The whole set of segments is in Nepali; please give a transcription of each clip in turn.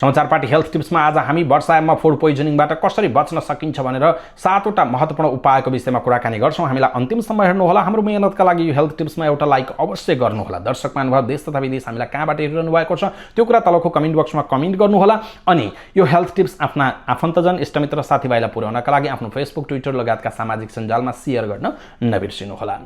समाचार पार्टी हेल्थ टिप्समा आज हामी वर्षायाममा फुड पोइजनिङबाट कसरी बच्न सकिन्छ भनेर 7वटा महत्त्वपूर्ण उपायको विषयमा कुराकानी गर्छौं। हामीलाई अन्तिमसम्म हेर्नुहोला। हाम्रो मेहनतका लागि यो हेल्थ टिप्समा एउटा लाइक अवश्य गर्नुहोला। दर्शक महानुभाव देश तथा विदेश हामीलाई कहाँबाट हेरिरहनु भएको छ त्यो कुरा तलको कमेन्ट बक्समा कमेन्ट गर्नुहोला। अनि यो हेल्थ टिप्स आफ्ना आफन्तजन इष्टमित्र साथीभाइलाई पुर्याउनका लागि आफ्नो फेसबुक ट्विटर लगायतका सामाजिक सञ्जालमा शेयर गर्न नबिर्सिनुहोला।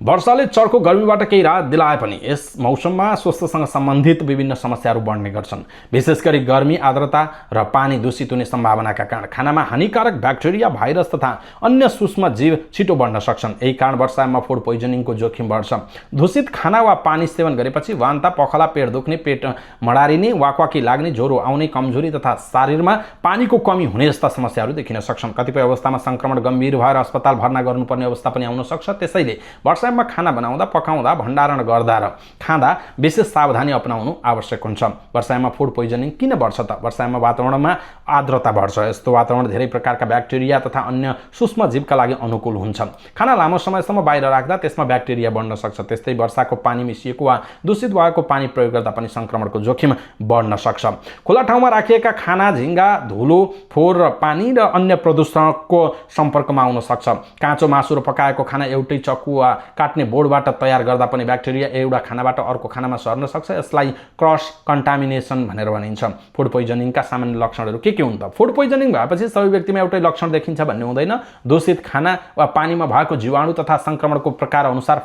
वर्षाले चर्को गर्मीबाट केही राहत दिलाए पनि यस मौसममा स्वास्थ्यसँग सम्बन्धित विभिन्न समस्याहरू बढ्ने गर्छन्। विशेष गरी गर्मी, आर्द्रता र पानी दूषित हुने सम्भावनाका कारण खानामा हानिकारक ब्याक्टेरिया, भाइरस तथा अन्य सूक्ष्म जीव छिटो बढ्न सक्छन्। यही कारण वर्षायाममा फुड पोइजनिङको जोखिम बढ्छ। दूषित खाना वा पानी सेवन गरेपछि वान्ता, पखला, पेट दुख्ने, पेट मडारिने, वाकवाकी लाग्ने, ज्वरो आउने, कमजोरी तथा शरीरमा पानीको कमी हुने जस्ता समस्याहरू देखिन सक्छन्। कतिपय अवस्थामा संक्रमण गम्भीर भएर अस्पताल भर्ना गर्नुपर्ने अवस्था पनि आउन सक्छ। त्यसैले वर्षायाममा खाना बनाउँदा, पकाउँदा, भण्डारण गर्दा र खाँदा विशेष सावधानी अपनाउनु आवश्यक हुन्छ। वर्षायाममा फुड पोइजनिङ किन बढ्छ त? वर्षायाममा वातावरणमा आर्द्रता बढ्छ। यस्तो वातावरण धेरै प्रकारका ब्याक्टेरिया तथा अन्य सूक्ष्म जीवका लागि अनुकूल हुन्छ। खाना लामो समयसम्म बाहिर राख्दा त्यसमा ब्याक्टेरिया बढ्न सक्छ। त्यस्तै वर्षाको पानी मिसिएको वा दूषित भएको पानी प्रयोग गर्दा पनि संक्रमणको जोखिम बढ्न सक्छ। खुला ठाउँमा राखिएका खाना झिङ्गा, धुलो, फोहोर र पानी र अन्य प्रदूषणको सम्पर्कमा आउन सक्छ। काँचो मासु र पकाएको खाना एउटै चक्कु वा काट्ने बोर्डबाट तयार गर्दा पनि ब्याक्टेरिया एउटा खानाबाट अर्को खानामा सर्न सक्छ। यसलाई क्रस कन्टामिनेसन भनेर भनिन्छ। फुड पोइजनिङका सामान्य लक्षणहरू के हुन् त? फुड पोइजनिङ भएपछि सबै व्यक्तिमा एउटै लक्षण देखिन्छ भन्ने हुँदैन। दूषित खाना वा पानीमा भएको जीवाणु तथा संक्रमणको प्रकार अनुसार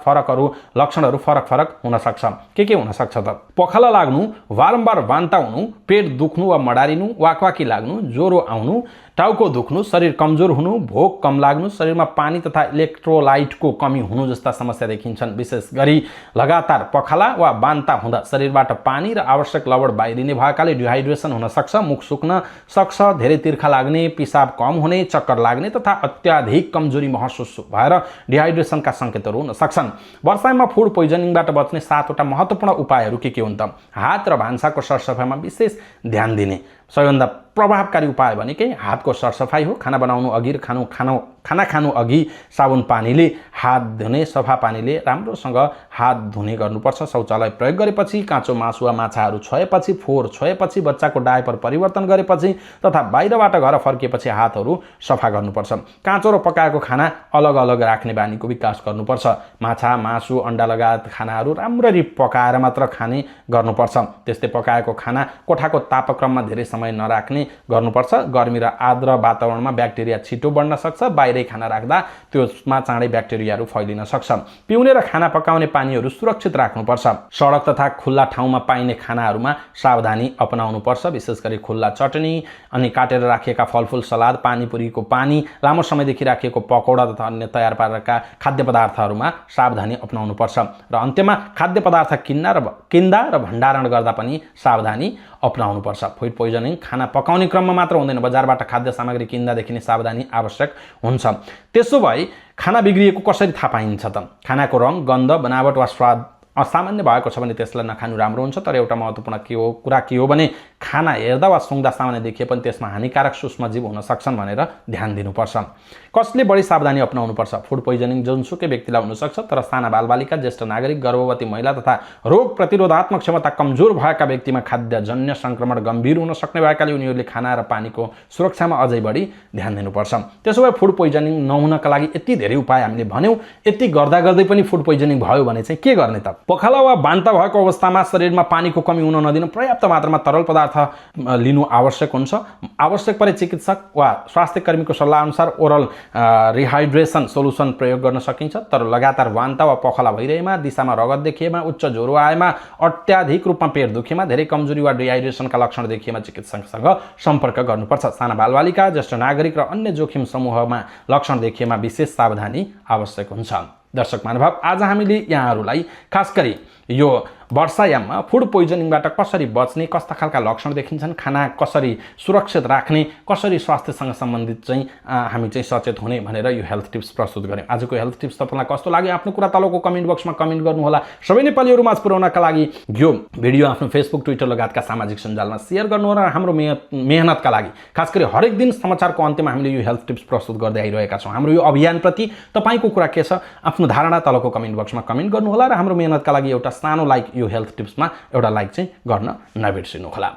लक्षणहरू फरक हुन सक्छ। के हुन सक्छ त? पखाला लाग्नु, बारम्बार वान्ता हुनु, पेट दुख्नु वा मडारिनु, वाकवाकी लाग्नु, ज्वरो आउनु, टाउको दुख्नु, शरीर कमजोर हुनु, भोक कम लाग्नु, शरीरमा पानी तथा इलेक्ट्रोलाइटको कमी हुनु जस्ता समस्या देखिन्छन्। विशेष गरी लगातार पखाला वा वान्ता हुँदा शरीरबाट पानी र आवश्यक लवण बाहिरिने भएकाले डिहाइड्रेसन हुन सक्छ, मुख सुक्न सक्छ, धेरै तिर्खा लाग्ने, पिसाब कम हुने, चक्कर लाग्ने तथा अत्याधिक कमजोरी महसुस भएर डिहाइड्रेसनका सङ्केतहरू हुन सक्छन्। वर्षायाममा फुड पोइजनिङबाट बच्ने 7वटा महत्त्वपूर्ण उपायहरू के हुन् त? हात र भान्साको सरसफाइमा विशेष ध्यान दिने। सबैभन्दा प्रभावकारी उपाय भनेकै हातको सरसफाइ हो। खाना बनाउनु अघि र खाना खानु अघि साबुन पानीले हात धुने, सफा पानीले राम्रोसँग हात धुने गर्नुपर्छ। शौचालय प्रयोग गरेपछि, काँचो मासु वा माछाहरू छोएपछि, फोहोर छोएपछि, बच्चाको डायपर परिवर्तन गरेपछि तथा बाहिरबाट घर फर्किएपछि हातहरू सफा गर्नुपर्छ। काँचो र पकाएको खाना अलग अलग राख्ने बानीको विकास गर्नुपर्छ। माछा, मासु, अन्डा लगायत खानाहरू राम्ररी पकाएर मात्र खाने गर्नुपर्छ। त्यस्तै पकाएको खाना कोठाको तापक्रममा धेरै समय नराख्ने गर्नुपर्छ। गर्मी र आर्द्र वातावरणमा ब्याक्टेरिया छिटो बढ्न सक्छ। बाहिरै खाना राख्दा त्यसमा चाँडै ब्याक्टेरियाहरू फैलिन सक्छ। पिउने र खाना पकाउने पानीहरू सुरक्षित राख्नुपर्छ। सडक तथा खुल्ला ठाउँमा पाइने खानाहरूमा सावधानी अपनाउनुपर्छ। विशेष गरी खुल्ला चटनी अनि काटेर राखिएका फलफुल, सलाद, पानीपुरीको पानी, लामो समयदेखि राखिएको पकौडा तथा अन्य तयार पारेका खाद्य पदार्थहरूमा सावधानी अपनाउनुपर्छ। र अन्त्यमा खाद्य पदार्थ किन्दा र भण्डारण गर्दा पनि सावधानी अपनाउनुपर्छ। फुड पोइजनिङ खाना पकाउने क्रममा मात्र हुँदैन, बजारबाट खाद्य सामग्री किन्दादेखि नै सावधानी आवश्यक हुन्छ। त्यसो भए खाना बिग्रिएको कसरी थाहा पाइन्छ त? खानाको रङ, गन्ध, बनावट वा स्वाद असामान्य भएको छ भने त्यसलाई नखानु राम्रो हुन्छ। तर एउटा महत्त्वपूर्ण कुरा के हो भने खाना हेर्दा वा सुँग्दा सामान्य देखिए पनि त्यसमा हानिकारक सूक्ष्म जीव हुन सक्छन् भनेर ध्यान दिनुपर्छ। कसले बढी सावधानी अपनाउनुपर्छ? फुड पोइजनिङ जुनसुकै व्यक्तिलाई हुनसक्छ, तर साना बालबालिका, ज्येष्ठ नागरिक, गर्भवती महिला तथा रोग प्रतिरोधात्मक क्षमता कमजोर भएका व्यक्तिमा खाद्यजन्य संक्रमण गम्भीर हुन सक्ने भएकाले उनीहरूले खाना र पानीको सुरक्षामा अझै बढी ध्यान दिनुपर्छ। त्यसो भए फुड पोइजनिङ नहुनका लागि यति धेरै उपाय हामीले भन्यौँ। यति गर्दै पनि फुड पोइजनिङ भयो भने चाहिँ के गर्ने त? पखाला वा वान्ता भएको अवस्थामा शरीरमा पानीको कमी हुन नदिनु, पर्याप्त मात्रामा तरल पदार्थ लिनु आवश्यक हुन्छ। आवश्यक परे चिकित्सक वा स्वास्थ्य कर्मीको सल्लाह अनुसार ओरल रिहाइड्रेसन सोलुसन प्रयोग गर्न सकिन्छ। तर लगातार वान्ता वा पखाला भइरहेमा, दिशामा रगत देखिएमा, उच्च ज्वरो आएमा, अत्याधिक रूपमा पेट दुखेमा, धेरै कमजोरी वा डिहाइड्रेसनका लक्षण देखिएमा चिकित्सकसँग सम्पर्क गर्नुपर्छ। साना बालबालिका, ज्येष्ठ नागरिक र अन्य जोखिम समूहमा लक्षण देखिएमा विशेष सावधानी आवश्यक हुन्छ। दर्शक महानुभाव, आज हामीले यहाँहरूलाई खास गरी यो वर्षायाममा फुड पोइजनिङबाट कसरी बच्ने, कस्ता खालका लक्षण देखिन्छन्, खाना कसरी सुरक्षित राख्ने, कसरी स्वास्थ्यसँग सम्बन्धित चाहिँ हामी चाहिँ सचेत हुने भनेर यो हेल्थ टिप्स प्रस्तुत गऱ्यौँ। आजको हेल्थ टिप्स तपाईँलाई कस्तो लाग्यो आफ्नो कुरा तलको कमेन्ट बक्समा कमेन्ट गर्नुहोला। सबै नेपालीहरू माझ पुर्याउनका लागि यो भिडियो आफ्नो फेसबुक, ट्विटर लगायतका सामाजिक सञ्जालमा सेयर गर्नुहोला। र हाम्रो मेहनतका लागि खास गरी हरेक दिन समाचारको अन्त्यमा हामीले यो हेल्थ टिप्स प्रस्तुत गर्दै आइरहेका छौँ। हाम्रो यो अभियानप्रति तपाईँको कुरा के छ? आफ्नो धारणा तलको कमेन्ट बक्समा कमेन्ट गर्नुहोला। र हाम्रो मेहनतका लागि एउटा सानो लाइक यो हेल्थ टिप्समा एउटा लाइक चाहिँ गर्न नबिर्सिनुहोला।